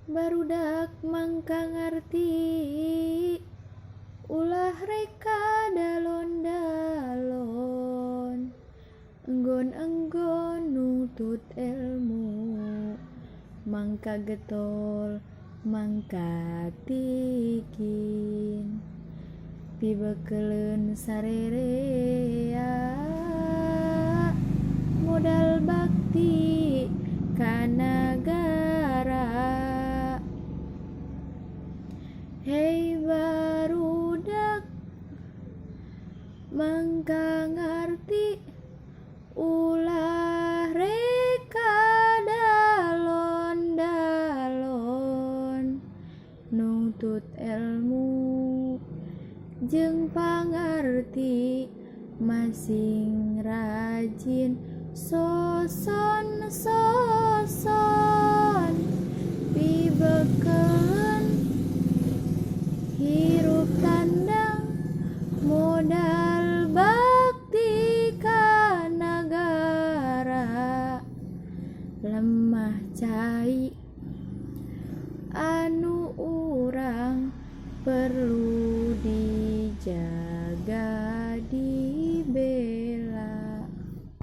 Barudak mangka ngarti, ulah reka dalon-dalon, enggon-enggon nuntut ilmu, mangka getol mangka tikin, pibekeleun sarerea, modal bakti ka nagara. Hei barudak mangka ngarti, ulah reka dalon-dalon, nungtut ilmu jeung pangarti, masing rajin soson-soson, pibekeleun hirup tandang, modal bakti ka nagara. Lemah cai anu urang perlu dijaga.